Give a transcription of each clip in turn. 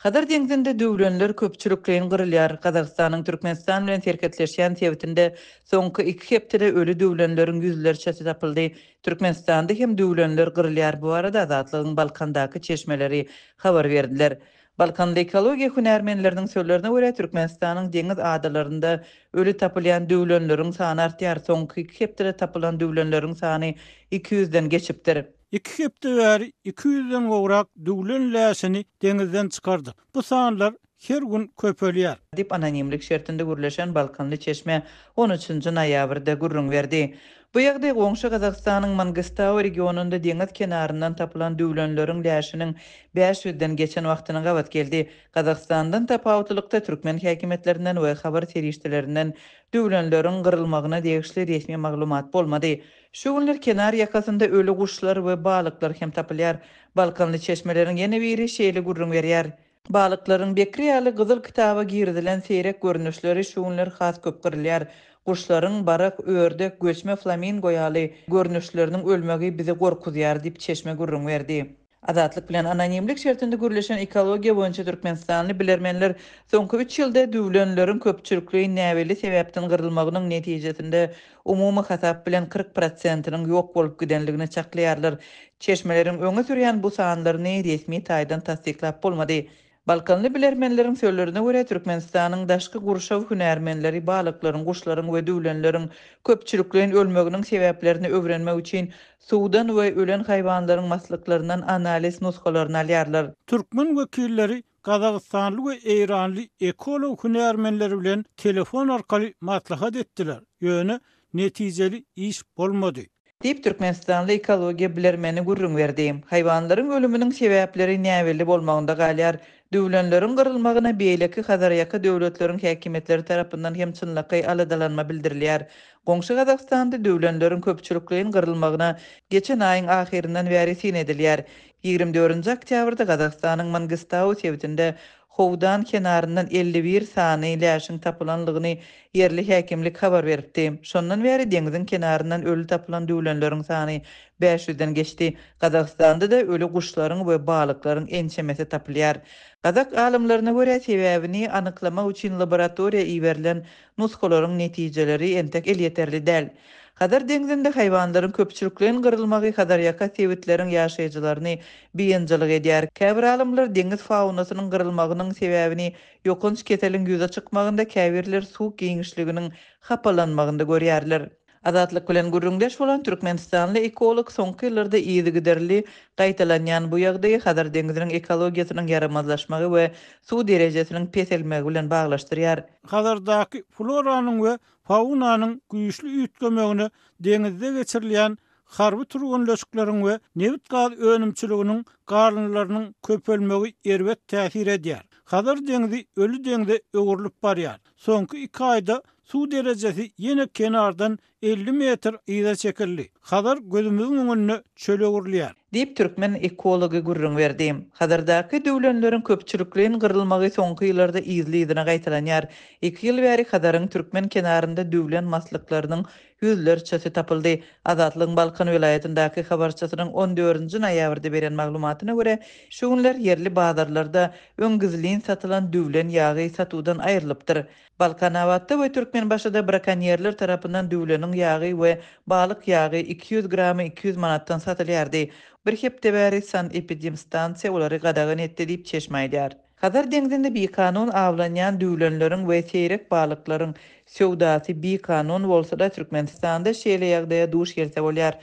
Hazar deňzinde düwlenler köpçülikleýin gyrylýar. Gazagystanyň Türkmenistan bilen serhetleşýän sebitinde soňky iki hepdede öli düwlenleriň ýüzlerçesi tapyldy. Türkmenistanda hem düwlenler gyrylýar. Bu barada Azatlygyň Balkandaky çeşmeleri habar berdiler. Balkanly ekologiýa hünärmenleriniň sözlerine görä, Türkmenistanyň deňiz adalarynda öli tapylýan düwlenleriň sany artýar. Soňky iki hepdede tapylan düwlenleriň sany iki ýüzden geçipdir. Iki hepde bäri iki ýüzden gowrak düwlen läşini deňizden çykardyk. Bu sanlar her gün köpelýär. Diýip, anonimlik şertinde gürleşen balkanly çeşme on üçünji noýabrda gürrüň berdi. Bu ýagdaý goňşy Gazagystanyň Mangystau regionynda deňiz kenaryndan tapylan düwlenleriň läşiniň bäş ýüzden geçen wagtyna gabat geldi. Gazagystandan tapawutlylykda türkmen häkimiýetlerinden we habar serişdelerinden düwlenleriň gyrylmagyna degişli resmi maglumat bolmady. Şu günler kenar ýakasynda öli guşlar we balyklar hem tapylýar. Balkanly çeşmeleriň ýene biri şeýle gürrüň berýär, Balyklaryň bekre ýaly Gyzyl kitaba girizilen seýrek görnüşleri şu günler has köp gyrylýar. Guşlaryň barak, ördek, göçme flamingo ýaly görnüşleriniň ölmegi bizi gorkuzýar diýip, çeşme gürrüň berdi. Azatlyk bilen anonimlik şertinde gürleşen ekologiýa boýunça türkmenistanly bilermenler soňky üç ýylda düwlenleriň köpçülikleýin näbelli sebäpden gyrylmagynyň netijesinde umumy hasap bilen 40 prosentiniň ýok bolup gidenligini çaklaýarlar. Çeşmeleriň öňe sürýän bu sanlaryny resmi taýdan tassyklap bolmady. Balkanly bilermenleriň sözlerine görä, Türkmenistanyň daşky gurşaw hünärmenleri balyklaryň, guşlaryň we düwlenleriň köpçülikleýin ölmeginiň sebäplerini öwrenmek üçin suwdan we ölen haýwanlaryň maslyklaryndan analiz nusgalaryny alýarlar. Türkmen wekilleri gazagystanly we eýranly ekolog hünärmenleri bilen telefon arkaly maslahat etdiler, ýöne netijeli iş bolmady. Diýip, türkmenistanly ekologiýa bilermeni gürrüň berdi. Haýwanlaryň ölüminiň sebäpleri näbelli bolmagynda galýar. Düwlenleriň gyrylmagyna beýleki Hazarýaka döwletleriň häkimiýetleri tarapyndan hem çynlakaý aladalanma bildirilýär. Goňşy Gazagystanda düwlenleriň köpçülikleýin gyrylmagyna geçen aýyň ahyryndan bäri syn edilýär. Ýigrimi dördünji oktýabrda Gazagystanyň Mangystau sebitinde Howdan kenaryndan 51 sany läşiň tapylanlygyny ýerli häkimlik habar beripdi. Şondan bäri deňziň kenaryndan öli tapylan düwlenleriň sany bäş ýüzden geçdi. Gazagystanda-da öli guşlaryň we balyklaryň ençemesi tapylýar. Gazak alymlaryna görä, sebäbini anyklamak üçin laboratoriýa iberilen Nusgalaryň netijeleri entek elýeterli däl. Hazar deňzinde haýwanlaryň köpçülikleýin gyrylmagy Hazarýaka sebitleriň ýaşaýjylaryny biynjalyk edýär. Käbir alymlar deňiz faunasynyň gyrylmagynyň sebäbini ýokanç keseliň ýüze çykmagynda, käbirleri suw giňişliginiň hapalanmagynda görýärler. Azatlyk bilen gürrüňdeş bolan türkmenistanly ekolog soňky ýyllarda yzygiderli gaýtalanýan bu ýagdaýy Hazar deňziniň ekologiýasynyň ýaramazlaşmagy we suw derejesiniň peselmegi bilen baglaşdyrýar. Hazardaky floranyň we faunanyň güýçli üýtgemegine deňizde geçirilýän harby türgenleşikleriň we nebit-gaz önümçiliginiň galyndylarynyň köpelmegi erbet täsir edýär. Hazar deňzi öli deňze öwrülip barýar. Soňky iki aýda suw derejesi ýene kenardan 50 metr yza çekildi. Hazar gözümiziň öňünde çöle öwrülýär. Diýip, türkmen ekology gürrüň berdi. Hazardaky düwlenleriň köpçülikleýin gyrylmagy soňky ýyllarda yzly-yzyna gaýtalanýar. Iki ýyl bäri Hazaryň türkmen kenarynda düwlen maslyklarynyň ýüzlerçesi tapyldy. Azatlygyň Balkan welaýatyndaky habarçysynyň on dördünji noýabrda beren maglumatyna görä, şu günler ýerli bazarlarda öň gizlin satylan düwlen ýagy satuwdan aýrylypdyr. Balkanabatda we Türkmenbaşyda brakonýerler tarapyndan düwleniň ýagy we balyk ýagy 200 gramy 200 manatdan satylýardy. Bir hepde bäri sanepidemstansiýa olary gadagan etdi diýip, çeşme aýdýar. Hazar deňzinde bikanun awlanýan düwlenleriň we seýrek balyklaryň söwdasy bikanun bolsa-da, Türkmenistanda şeýle ýagdaýa duş gelse bolýar.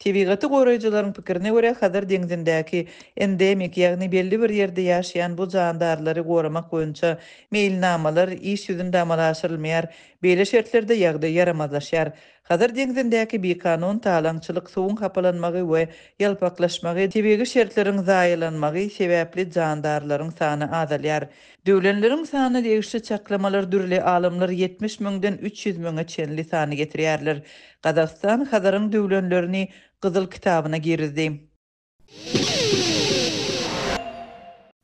Tebigaty goraýjylaryň pikirine görä, Hazar deňzindäki endemik, ýagny belli bir ýerde ýaşaýan bu jandarlary goramak boýunça meýilnamalar iş ýüzünde amala aşyrylmaýar. Beýle şertlerde ýagdaý ýaramazlaşýar. Hazar deňzindäki bikanun talaňçylyk, suwuň hapalanmagy we ýalpaklaşmagy, tebigy şertleriň zaýalanmagy sebäpli jandarlaryň sany azalýar. Düwlenleriň sanyna degişli çaklamalar dürli, alymlar 70 müňden 300 müňe çenli sany getirýärler. Gazagystan Hazaryň düwlenlerini Gyzyl kitabyna girizdi.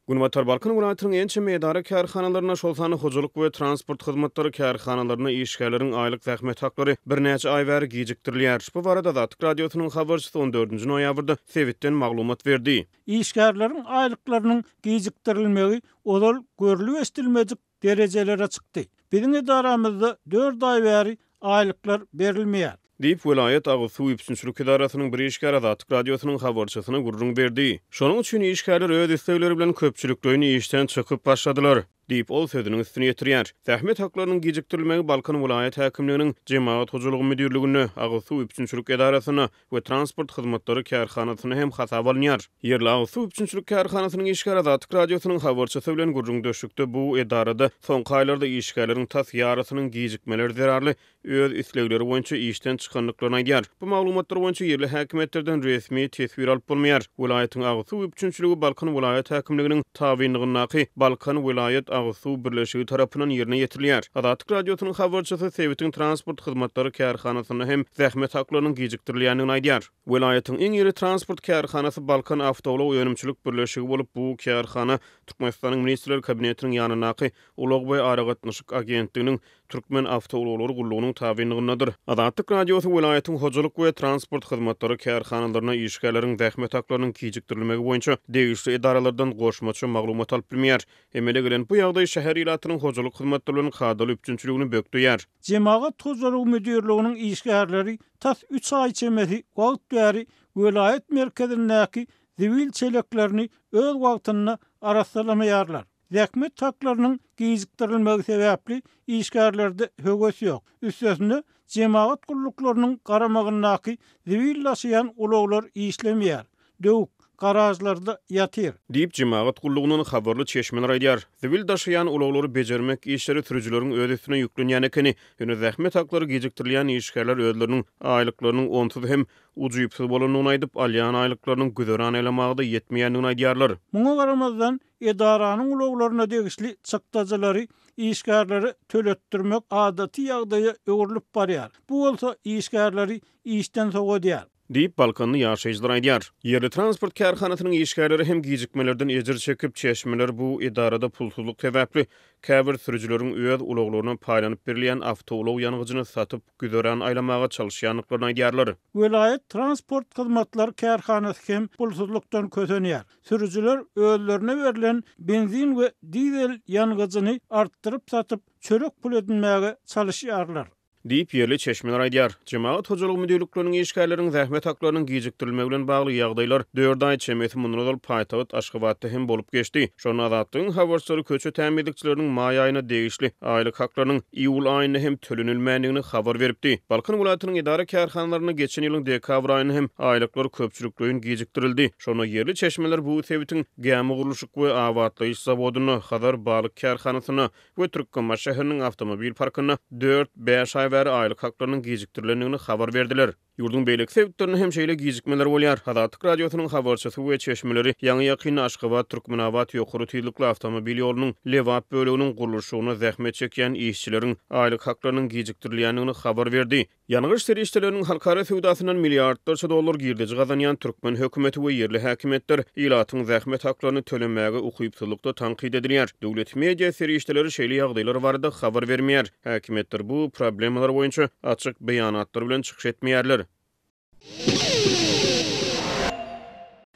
Günbatar Balkan welaýatynyň ençeme edara-kärhanalarynda, şol sanda hojalyk we transport hyzmatlary kärhanalarynda işgärleriň aýlyk zähmet haklary birnäçe aý bäri gijikdirilýär. Bu barada Azatlyk Radiosynyň habarçysy on dördünji noýabrda sebitden maglumat berdi. Işgärleriň aýlyklarynyň gijikdirilmegi ozal görlüp-eşidilmedik derejelere çykdy. Biziň edaramyzda dört aý bäri aýlyklar berilmeýär. Diýip, welaýat agyz suw üpjünçilik edarasynyň bir işgäri Azatlyk Radiosynyň habarçysyna gürrüň berdi. Şonuň üçin işgärler öz islegleri bilen köpçülikleýin işden çykyp başladylar. Diýip, ol sözüniň üstüni ýetirýär. Zähmet haklarynyň gijikdirilmegi Balkan welaýat häkimliginiň Jemagat hojalygy müdirliginde, agyz suw üpjünçilik edarasynda we transport hyzmatlary kärhanasynda hem hasaba alynýar. Ýerli agyz suw üpjünçilik kärhanasynyň işgäri Azatlyk Radiosynyň habarçysy bilen gürrüňdeşlikde bu edarada soňky aýlarda işgärleriň tas ýarysynyň gijikmeler zerarly öz islegleri boýunça işden çykandyklaryny aýdýar. Bu maglumatlar boýunça ýerli häkimiýetlerden resmi teswir alyp bolmaýar. Welaýatyň agyz suw üpjünçiligi Balkan welaýat häkimliginiň tabynlygyndaky Balkan welaýat agyz suw birleşigi tarapyndan ýerine ýetirilýär. Azatlyk Radiosynyň habarçysy sebitiň transport hyzmatlary kärhanasynda hem zähmet haklarynyň gijikdirilýändigini aýdýar. Welaýatyň iň iri transport kärhanasy Balkan awtoulag önümçilik birleşigi bolup, bu kärhana Türkmenistanyň Ministrler Kabinetiniň ýanyndaky Ulag we aragatnaşyk agentliginiň Türkmen awtoulaglary gullugynyň tabynlygyndadyr. Azatlyk Radiosy welaýatyň hojalyk we transport hyzmatlary kärhanalaryna işgärleriň zähmet haklarynyň gijikdirilmegi boýunça degişli edaralardan goşmaça maglumat alyp bilmeýär. Emele gelen bu ýagdaý şäher ilatynyň hojalyk hyzmatlary bilen kadaly üpjünçiligini bökdeýär. Jemagat hojalygy müdirliginiň işgärleri tas üç aý çemesi wagt bäri welaýat merkezindäki zibil çeleklerini öz wagtynda arassalamaýarlar. Zähmet haklarynyň gijikdirilmegi sebäpli işgärlerde höwes ýok. Üstesine, jemagat gulluklarynyň garamagyndaky zibil daşaýan ulaglar işlemeýär, döwük, garažlarda ýatyr. Diýip, jemagat gullugyndan habarly çeşmeler aýdýar. Zibil daşaýan ulaglary bejermek işleri sürüjileriň öz üstüne ýüklenýän ekeni. Ýöne zähmet haklary gijikdirilýän işgärler özleriniň aýlyklarynyň onsuz hem ujypsyz bolandygyny aýdyp, alýan aýlyklarynyň güzeran aýlamaga-da ýetmeýändigini aýdýarlar. Muňa garamazdan, Edaranyň ulaglaryna degişli çykdajylary işgärlere töletdirmek adaty ýagdaýa öwrülip barýar. Bu bolsa işgärleri işden sowadýar. Diýip, balkanly ýaşaýjylar aýdýar. Ýerli transport kärhanasynyň işgärleri hem gijikmelerden ejir çekip, çeşmeler bu edarada pulsuzlyk sebäpli käbir sürüjileriň öz ulaglaryna paýlanyp berilýän awtoulag ýangyjyny satyp, güzeran aýlamaga çalyşýandyklaryny aýdýarlar. Welaýat transport hyzmatlary kärhanasy hem pulsuzlykdan kösenýär. Sürüjiler özlerine berlen benzin we dizel ýangyjyny artdyryp satyp, çörek pul edinmäge çalyşýarlar. Diýip, ýerli çeşmeler aýdýar. Jemagat hojalygy müdirlikleriniň işgärleriniň zähmet haklarynyň gijikdirilmegi bilen bagly ýagdaýlar dört aý çemesi mundan ozal paýtagt Aşgabatda hem bolup geçdi. Şonda Azatlygyň habarçylary köçe tämizlikçileriniň maý aýyna degişli aýlyk haklarynyň iýul aýynda hem tölenilmändigini habar beripdi. Balkan welaýatynyň edara-kärhanalarynda geçen ýylyň dekabr aýynda hem aýlyklar köpçülikleýin gijikdirildi. Şonda ýerli çeşmeler bu sebitiň gämi gurluşyk we abatlaýyş zawodynda, Hazar balyk kärhanasynda we Türkmenbaşy şäheriniň awtomobil parkynda dört-bäş aý bäri aýlyk haklarynyň gijikdirilendigini habar berdiler. Ýurduň beýleki sebitlerinde hem şeýle gijikmeler bolýar. Azatlyk Radiosynyň habarçysy we çeşmeleri ýaňy-ýakynda Aşgabat-Türkmenabat ýokary tizlikli awtomobil ýolunyň Lebap böleginiň gurluşygynda zähmet çekýän işçileriň aýlyk haklarynyň gijikdirilýändigini habar berdi. Ýangyç serişdeleriniň halkara söwdasyndan milliardlarça dollar girdeji gazanýan türkmen hökümeti we ýerli häkimiýetler ilatyň zähmet haklaryny tölemäge ukypsyzlykda tankyt edilýär. Döwlet media serişdeleri şeýle ýagdaýlar barada habar bermeýär. Häkimiýetler bu problemalar boýunça açyk beýanatlar bilen çykyş etmeýärler.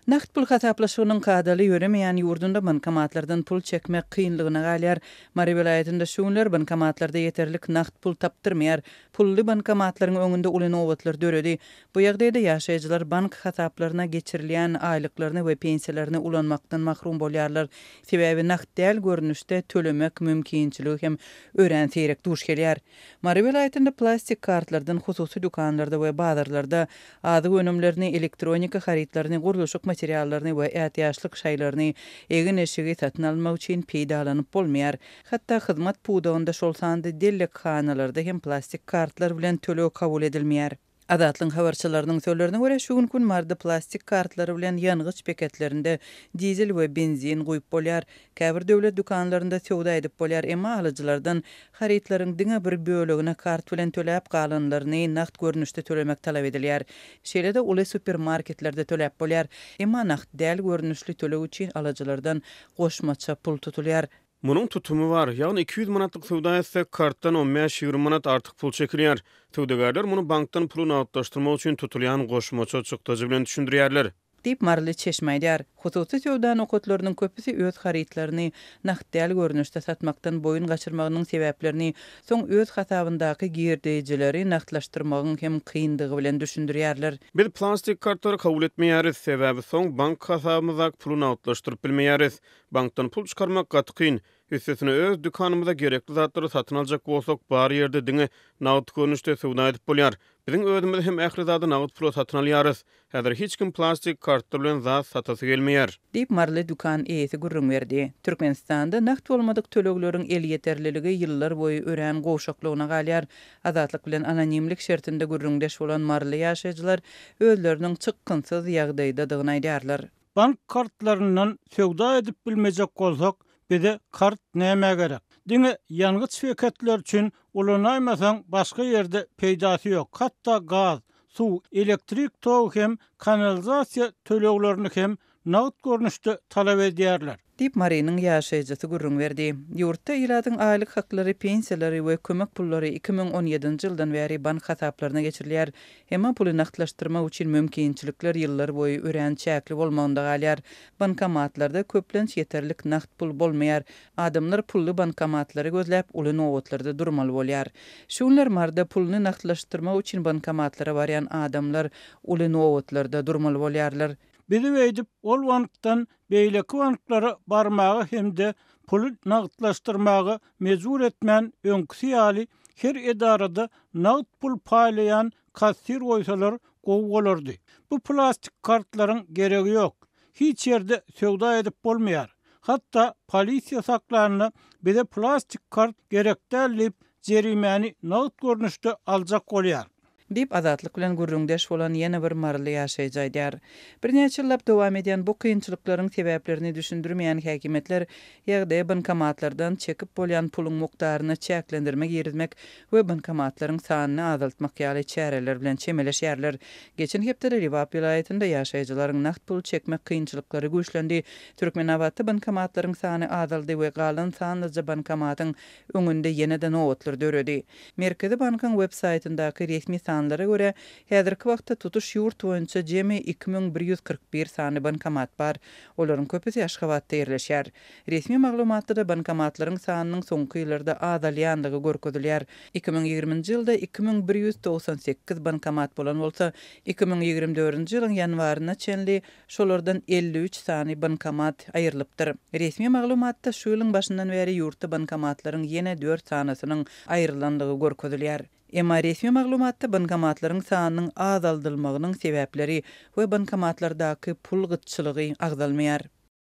Nagt pul hasaplaşygynyň kadaly ýöremeýän ýurdunda bankomatlardan pul çekmek kynlygyna galýar. Mary welaýatynda şu günler bankomatlarda ýeterlik nagt pul tapdyrmaýar. Pully bankomatlaryň öňünde uly nobatlar döredi. Bu ýagdaýda ýaşaýjylar bank hasaplaryna geçirilýän aýlyklaryny we pensiýalaryny ulanmakdan mahrum bolýarlar. Sebäbi nagt däl görnüşde tölemek mümkinçiligi hem örän seýrek duş gelýär. Mary welaýatynda plastik kartlardan hususy dükanlarda we bazarlarda azyk önümlerini, elektronika harytlaryny, gurluşyk materiallaryny we ätiýaçlyk şaýlaryny, egin-eşigi satyn almak üçin peýdalanyp bolmaýar. Hatda hyzmat pudagynda, şol sanda dellekhanalarda hem plastik kartlar bilen töleg kabul edilmeýär. Azatlygyň habarçylarynyň sözlerine görä, şu günki gün Maryda plastik kartlary bilen ýangyç beketlerinde dizel we benzin guýup bolýar. Käbir döwlet dükanlarynda söwda edip bolýar, emma alyjylardan harytlaryň diňe bir bölegine kart bilen töläp, galanlaryny nagt görnüşde tölemek talap edilýär. Şeýle-de uly supermarketlerde töläp bolýar, emma nagt däl görnüşli töleg üçin alyjylardan goşmaça pul tutulýar. Munuň tutumy bar, ýagny 200 manatlyk söwda etsek, kartdan on bäş-ýigrimi manat artyk pul çekilýär. Söwdagärler muny bankdan puly nagtlaşdyrmak üçin tutulýan goşmaça çykdajy bilen düşündirýärler. Diýip, maryly çeşme aýdýar. Hususy söwda nokatlarynyň köpüsi öz harytlaryny nagt däl görnüşde satmakdan boýun gaçyrmagynyň sebäplerini soň öz hasabyndaky girdeýjileri nagtlaşdyrmagyň hem kyndygy bilen düşündirýärler. Biz plastik kartlary kabul etmeýäris, sebäbi soň bank hasabymyzdaky puly nagtlaşdyryp bilmeýäris. Bankdan pul çykarmak gaty kyn. Üstesine öz dükanymyza gerekli zatlary satyn aljak bolsak, bar ýerde diňe nagt görnüşde söwda edip bolýar. Biziň özümiz hem ähli zady nagt pula satyn alýarys. Häzir hiç kim plastik kartlar bilen zat satasy gelmeýär. Diýip, maryly dükan eýesi gürrüň berdi. Türkmenistanda nagt bolmadyk tölegleriň elýeterliligi ýyllar boýy örän gowşaklygyna galýar. Azatlyk bilen anonimlik şertinde gürrüňdeş bolan maryly ýaşaýjylar özleriniň çykgynsyz ýagdaýdadygyny aýdýarlar. Bank kartlaryndan söwda edip bilmejek bolsak, bize kart nämä gerek? Diňe ýangyç beketleri üçin ulanaýmasaň başga ýerde peýdasy ýok. Hatda gaz, suw, elektrik togy hem kanalizasiýa töleglerini hem nagt görnüşde talap edýärler. Diýip, Marynyň ýaşaýjysy gürrüň berdi. Ýurtda ilatyň aýlyk haklary, pensiýalary we kömek pullary 2017-nji ýyldan bäri bank hasaplaryna geçirilýär. Emma puly nagtlaşdyrmak üçin mümkinçilikler ýyllar boýy örän çäkli bolmagynda galýar. Bankomatlarda köplenç ýeterlik nagt pul bolmaýar. Adamlar pully bankomatlary gözläp, uly nobatlarda durmaly bolýar. Şu günler Maryda puluny nagtlaşdyrmak üçin bankomatlara barýan adamlar uly nobatlarda durmaly bolýarlar. Bizi beýdip ol bankdan beýleki banklara barmaga hem-de puly nagtlaşdyrmaga mejbur etmän öňküsi ýaly her edarada nagt pul paýlaýan kassir goýsalar gowy bolardy. Bu plastik kartlaryň geregi ýok. Hiç ýerde söwda edip bolmaýar. Hatda polisiýa saklanda bize plastik kart gerek däl diýip jerimäni nagt görnüşde aljak bolýar. Diýip, Azatlyk bilen gürrüňdeş bolan ýene bir maryly ýaşaýjy aýdýar. Birnäçe ýyllap dowam edýän bu kynçylyklaryň sebäplerini düşündirmeýän häkimiýetler ýagdaýa bankomatlardan çekip bolýan puluň mukdaryna çäklendirme girizmek we bankomatlaryň sanyny azaltmak ýaly çäreler bilen çemeleşýärler. Geçen hepdede Lebap welaýatynda ýaşaýjylaryň nagt pul çekmek kynçylyklary güýçlendi. Türkmenabatda bankomatlaryň sany azaldy we galan sanlyja bankomatyň öňünde ýene-de nobatlar döredi. Merkezi bankyň web saýtyndaky resmi sanlara görä, häzirki wagtda tutuş ýurt boýunça jemi 2141 sany bankomat bar. Olaryň köpüsi Aşgabatda ýerleşýär. Resmi maglumatda-da bankomatlaryň sanynyň soňky ýyllarda azalýandygy görkezilýär. 2020-nji ýylda 2198 bankomat bolan bolsa, 2024-nji ýylyň ýanwaryna çenli Şolardan 53 sany bankomat aýrylypdyr. Resmi maglumatda şu ýylyň başyndan bäri ýurtda bankomatlaryň ýene dört sanysynyň aýrylandygy görkezilýär. Emma resmi maglumatda bankomatlaryň sanynyň azaldylmagynyň sebäpleri we bankomatlardaky pul gytçylygy agzalmaýar.